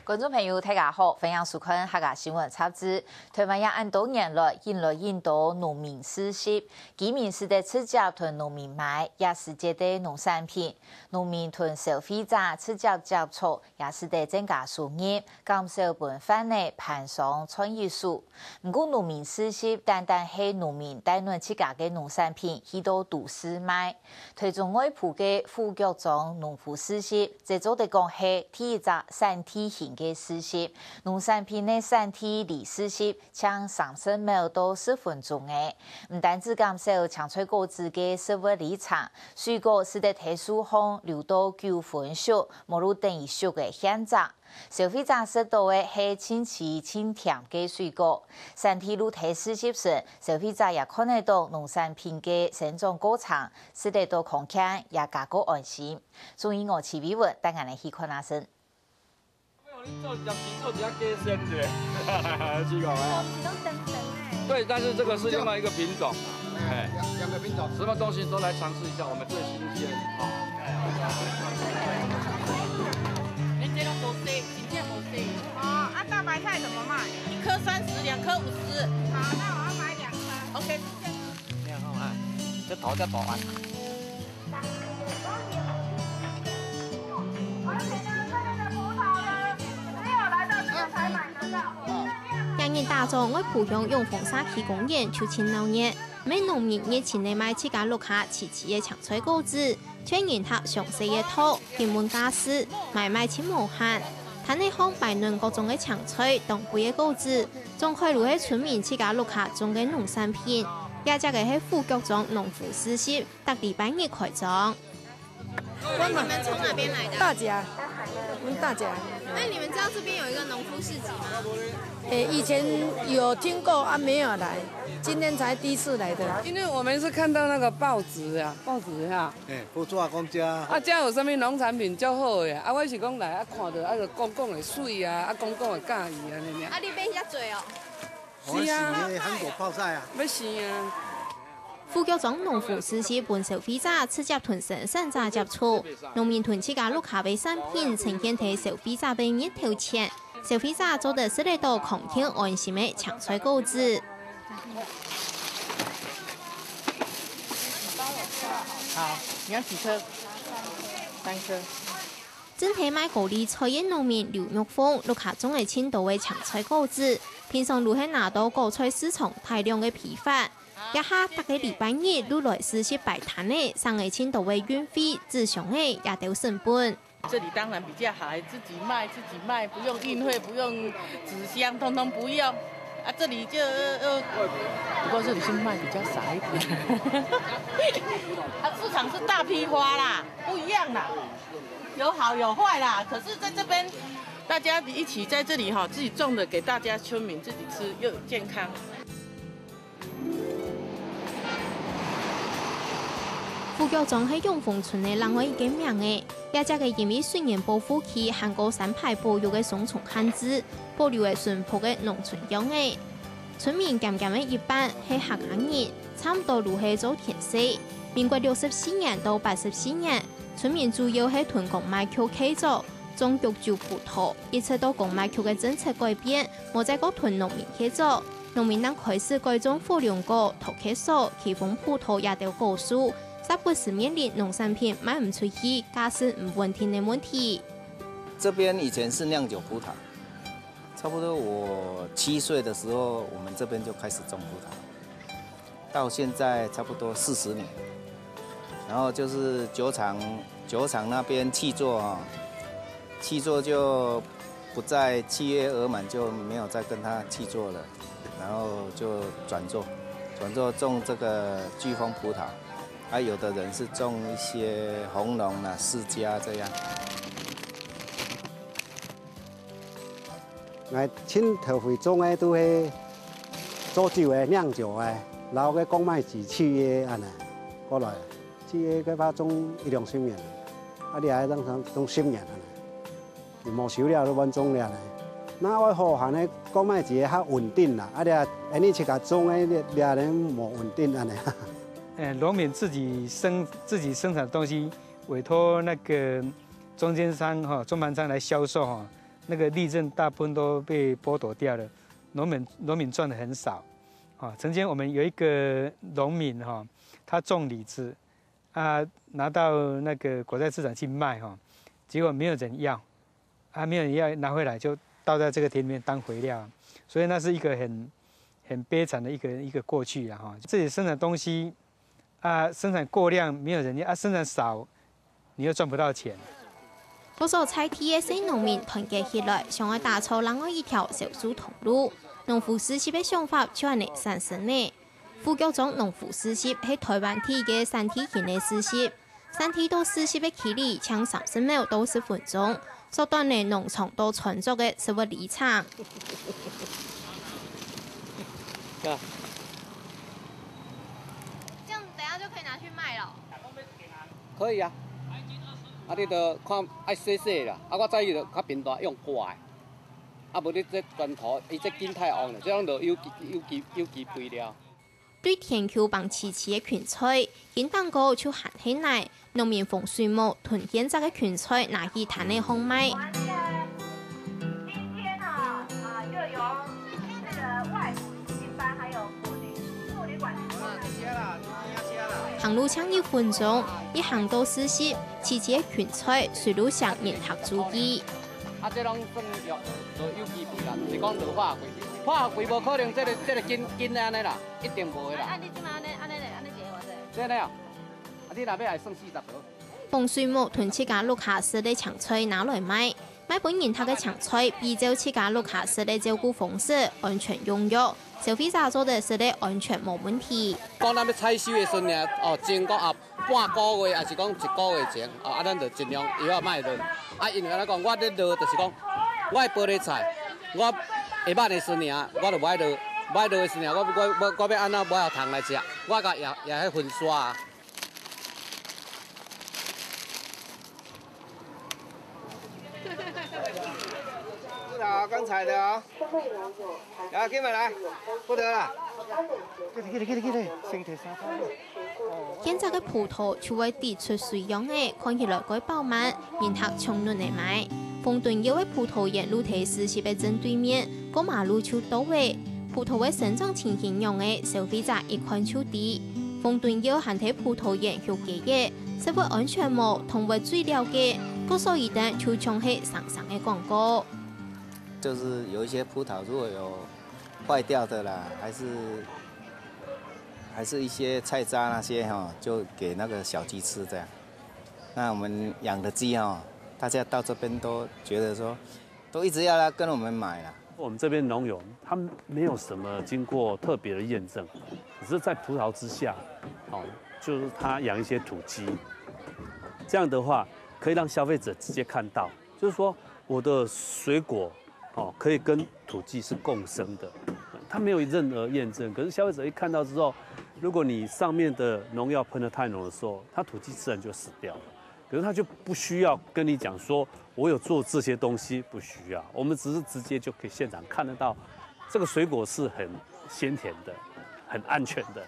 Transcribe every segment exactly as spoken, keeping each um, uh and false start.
觀眾朋友，大家好，歡迎收看客家新聞雜誌。臺灣也恁多年來，引來引多農民市集，居民使得直接同農民買，也使得農產品。農民同消費者直接接觸，也使得增加收入，減少分販仔、盤商賺一手。毋過，農民市集單單係農民帶等自家个農產品去到都市賣， 臺中外埔个富腳庄農夫市集，這做得講係第一隻產地型个市集。農產品个產地離市集淨三十秒到十分鐘仔。毋單止減少青菜果子个食物里程，水果使得在樹項留到久分熟，無就等於熟个現摘。 消費者食到个係盡鮮盡甜个水果。產地就在市集時，消費者也看得到農產品个生長過程，食得到康健，也較過安心。中央我徐偉文帶𠊎等去看下先。做一下雞，做一下雞先一下，是講啊。對，但是這個是另外一個品種，哎，兩個品種，什麼東西都來嘗試一下，我們最新鮮啊。恁這攏無洗，真正無洗。哦，啊，大白菜怎麼賣？一顆三十，兩顆五十。好，那我要買兩顆。OK，謝謝。你好啊，這頭才保安。 今日打早，外埔鄉永豐社區公園就盡鬧熱，毋少農民熱情个賣自家屋下萋萋个青菜果子，全人客詳細个討，詢問價數，買賣盡無閒。攤仔項擺等各種个青菜、當季个果子，總概就係村民自家屋下種个農產品。這隻个係富腳庄農夫市集， 逐禮拜日開張。那你們從哪邊來的啊？大甲，我們大甲。那你們知道這邊有一個農夫市集嗎？誒，以前有聽過啊，沒有來，今天才第一次來的。因為我們是看到那個報紙啊，報紙啊，哎，報紙啊，講遮，啊，遮有啥物農產品較好的啊？啊，我是講來啊，看到啊，就講講會媠啊，啊，講講會佮意啊，恁樣。啊，你買遐濟哦？是啊。我喜歡韓國泡菜啊。要死啊！ 富腳庄農夫市集分消費者直接同生產者接觸，農民同自家屋下个產品呈現在消費者个面頭前，消費者做得食得到康健安心个青菜果子。好，你要幾顆？三顆。 正在賣高麗菜个農民劉玉鳳，屋下種了盡多个青菜果子，平常就係拿到果菜市場大量个批發。這下逐個禮拜日就來市集擺攤仔，省了盡多个運費、紙箱仔也兜成本。這裡當然比較好，自己賣自己賣，不用運費，不用紙箱，通通不用。啊，這裡就，呃，不過這裡是賣比較少一點。啊，市場是大批發啦，不一樣啦。 有好有壞啦，可是在這邊，大家一起在這裡哈，自己種的給大家村民自己吃，又健康。富腳庄係永豐村个另外一個名仔，這隻个因為水源保護區還過山排保育个雙重限制，保留了淳樸个農村樣仔。 村民減減个一半係客家人，差毋多就係做田事。民國六十四年到八十四年，村民主要係同公賣局契作，種菊酒葡萄，一直到公賣局个政策改變，無再過同農民契作。農民正開始改種火龍果、桃藁草、奇豐葡萄這兜果樹，煞不時面臨農產品賣毋出去、價數毋穩定个問題。這邊以前是釀酒葡萄， 差不多我七歲的時候，我們這邊就開始種葡萄，到現在差不多四十年。然後就是酒廠，酒廠那邊契作啊，契作就不再契約額滿，就沒有再跟他契作了，然後就轉做，轉做種這個巨峰葡萄，啊，有的人是種一些紅龍啊、釋迦這樣。 𠊎盡頭尾種个都係做酒个、釀酒个，摎个公賣局契約恁呢過來，契約个話種一兩十年，啊，這還種種十年恁呢，無收了都還種了呢。那愛好閒个公賣局較穩定啦，啊，這恁呢自家種个這這人無穩定恁呢。呃，農民自己生自己生產的東西，委託那個中間商哈、中盤商來銷售哈，那个利润大部分都被剥夺掉了，农民农民赚的很少。啊，曾经我们有一个农民哈，他种李子啊，拿到那个果菜市场去卖哈，结果没有人要，啊，没有人要拿回来就倒在这个田里面当肥料，所以那是一个很很悲惨的一个一个过去啊哈。自己生产东西啊，生产过量没有人要，啊，生产少你又赚不到钱。各所在地个細農民團結起來，想愛打造另外一條銷售通路。農夫市集个想法就恁呢產生呢。富腳庄農夫市集係台灣第一个產地型个市集，產地到市集个距離淨三十秒到十分鐘，縮短了農場到餐桌个食物里程。这样等下就可以拿去卖了。可以啊。啊，你就看爱洗洗啦。啊，我早起就较平大用割的。啊，无你这砖头，伊这筋太旺了，这样就有机有机有机肥料。对田坵放萋萋个芹菜，筋頂高就還係泥，農民馮水木同現摘个芹菜拿去攤仔項賣。今天哈啊，就由那个外埔一班还有妇女妇女馆的同仁。行路淨一分鐘，一行到市集，萋萋个芹菜隨路上人客注意。啊，这拢算有有有机肥啦，毋是讲落化肥，化肥无可能这个这个筋筋安尼啦，一定无的啦。啊，你即马安尼安尼咧，安尼一个偌济？真的啊，啊，你若要来算四十个。馮水木同自家屋下食个青菜拿來賣，賣分人客个青菜比照自家屋下食个照顧方式，安全用藥。消費者做得食得安全無問題。讲咱要采收的时阵呢，哦，前个啊半个月，还是讲一个月前，哦，啊，咱就尽量药仔莫落。啊，因为安尼讲，我咧落，就是讲，我的玻璃菜，我下挽的时阵，我就莫落，莫落的时阵，我我我我要安怎，我有糖来食，我甲也也迄粉刷啊。 不打刚才的啊，来，给买来，不得了。给你，给你，给你，给你，先给沙发。现在个葡萄就会滴出水样仔，看起来个饱满，人客抢抢仔买。红墩腰个葡萄园路在市集个正对面，过马路就到了。葡萄个生长情形样仔，消费者一看就知。红墩腰含在葡萄园后几日， 食物安全無，同會最了解，故所一等就像係生生个廣告。就是有一些葡萄如果有坏掉的啦，还是还是一些菜渣那些哈，就给那个小鸡吃这样。那我们养的鸡哈，大家到这边都觉得说，都一直要来跟我们买啦。我们这边农友他没有什么经过特别的验证，只是在葡萄之下，哦，就是他养一些土鸡，这样的话可以让消费者直接看到，就是说我的水果哦可以跟土鸡是共生的，它没有任何验证，可是消费者一看到之后，如果你上面的农药喷得太浓的时候，它土鸡自然就死掉了。 可是他就不需要跟你讲说我有做这些东西，不需要，我们只是直接就可以现场看得到，这个水果是很鲜甜的，很安全的。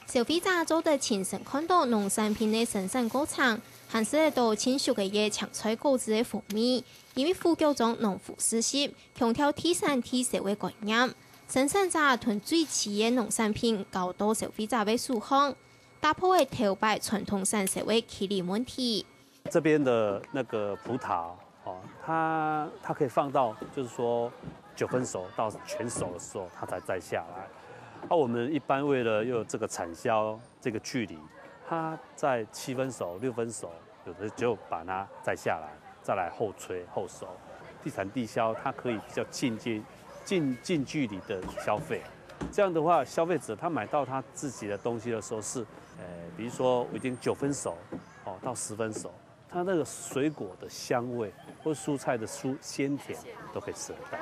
消费者做得亲身看到农产品个生产过程，还食得到盡熟个个青菜果子个風味，因為富腳庄農夫市集強調地產地銷个概念，生產者同最齊个農產品交到消费者个手項。 打破了頭擺傳統產銷个距離問題。这边的那个葡萄哦，它它可以放到就是说九分熟到全熟的时候，它才摘下来。那我们一般为了有这个产销这个距离，它在七分熟、六分熟，有的就把它摘下来，再来后催后熟。地产地销它可以比较近接近近距离的消费。这样的话，消费者他买到他自己的东西的时候是，呃，比如说我已经九分熟，哦，到十分熟，它那个水果的香味或蔬菜的蔬鲜甜都可以吃得到。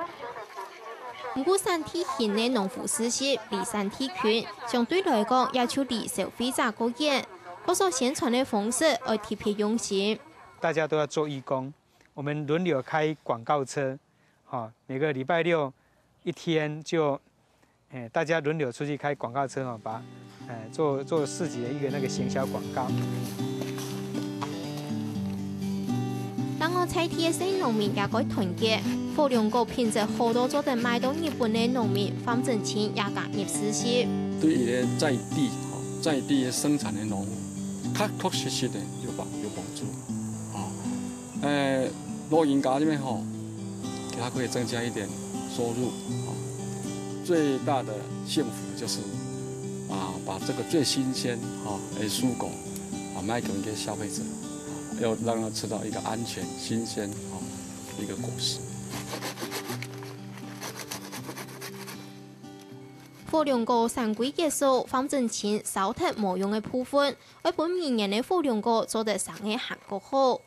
毋過產地型个農夫市集離產地近，相對來講也就離消費者較遠。故所宣傳个方式愛特別用心。大家都要做义工，我们轮流开广告车，哈，每个礼拜六一天就，哎，大家轮流出去开广告车哈，把，哎，做做市集的一个那个行销广告。在地个細農民也較團結，火龍果品質好到做得賣到日本个農民黃振清也加入事業。對於在地，在地生產的農，確確實實的有幫有幫助。啊，呃，老人家這邊吼，給他可以增加一點收入。啊，最大的幸福就是啊，把這個最新鮮哈的蔬果啊賣給我們的消費者，又讓他吃到一個安全、新鮮哈一個果實。火龍果產季結束，黃振清燒忒無用个部分，愛分明年个火龍果做得生个還較好。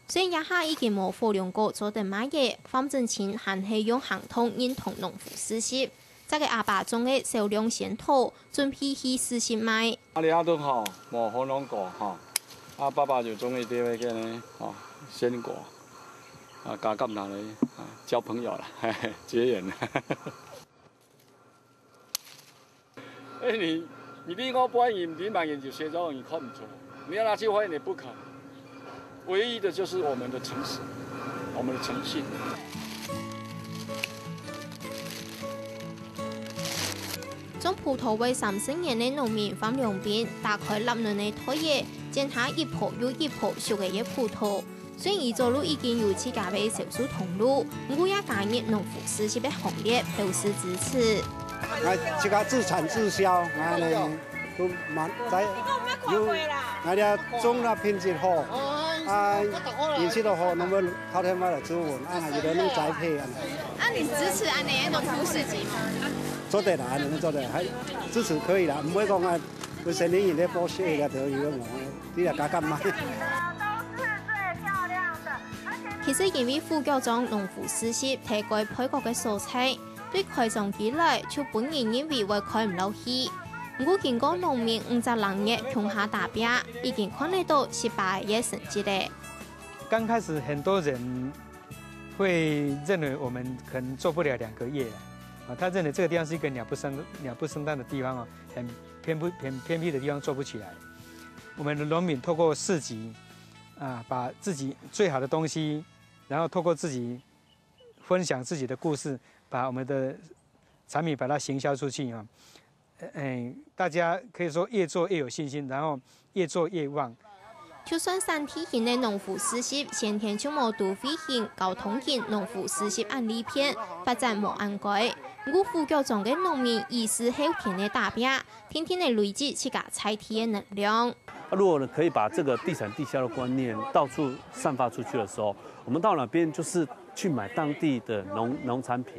雖然這下已經無火龍果做得賣个，黃振清還係用行動認同農夫事業，在佢阿爸種个少量仙桃，準備去市集賣。啊，這下都吼無火龍果吼，啊，爸爸就種一堆个呢吼鮮果，啊，加減拿來啊交朋友啦，結緣。哎，你你另外半年，你滿眼就寫照，你看不出，你要拿去花園也不可。唯一的就是我們的誠實，我們的誠信。 種葡萄會三十年个農民黃良斌打開立嫩个袋仔，剪下一棵又一棵熟个个葡萄。雖然佢早就已經有自家个銷售通路，毋過也加入農夫事業个行列，表示支持。啊，自家自產自銷，啊呢，都蠻在有，啊這種个品質好，啊，人氣都好，攏會打電話來注文，啊，有个攏栽培啊。啊，你支持恁樣个農夫市集嗎？ 做得啦，恁樣做得，還支持可以啦，毋會講啊，有生理人咧剝削个都有个無，你也敢敢買？其實因為副局長農夫事業在該配角个所在，對開張以來就分人認為會開毋落去。毋過經過農民五十零日共下打拚，已經看得到實把个成績咧。剛開始很多人會認為我們可能做不了兩個月，啊，他認為這個地方是一個鳥不生鳥不生蛋的地方哦，很偏不很偏僻的地方做不起來。我們的農民透過市集，啊，把自己最好的東西，然後透過自己分享自己的故事，把我們的產品把它行銷出去啊。 哎，大家可以說越做越有信心，然後越做越旺。就算山地型个農夫事業，先天就無都會型交通型農夫事業恁利便，發展無恁該。毋過副局長个農民已是後天个打拚，天天个累積自家在地个能量。如果呢，可以把這個地產地銷的觀念到處散發出去的時候，我們到哪邊就是去買當地的農農產品。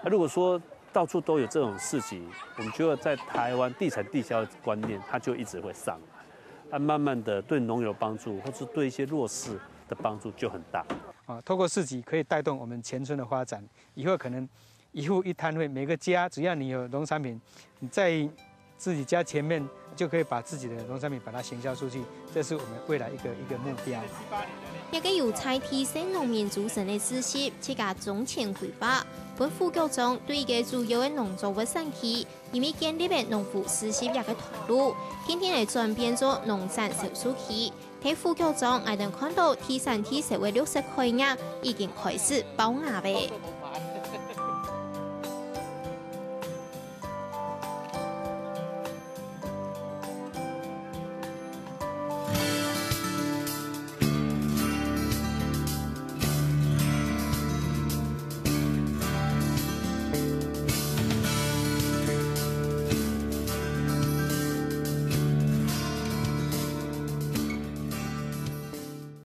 那如果說 到處都有這種市集，我們覺得在台灣地產地銷的觀念，它就一直會上來。它慢慢的對農友的幫助，或是對一些弱勢的幫助就很大。啊，透過市集可以帶動我們全村的發展。以後可能一戶一攤位，每個家只要你有農產品，你在自己家前面就可以把自己的農產品把它行銷出去，這是我們未來一個一個目標。這個由在地細農民組成个事業，自家中前規劃，分副局長對一個主要个農作物產區，因為建立个農夫事業這個通路，天天个轉變做農產銷售區。在副局長，𠊎等看到地產地銷个綠色概念已經開始爆芽了。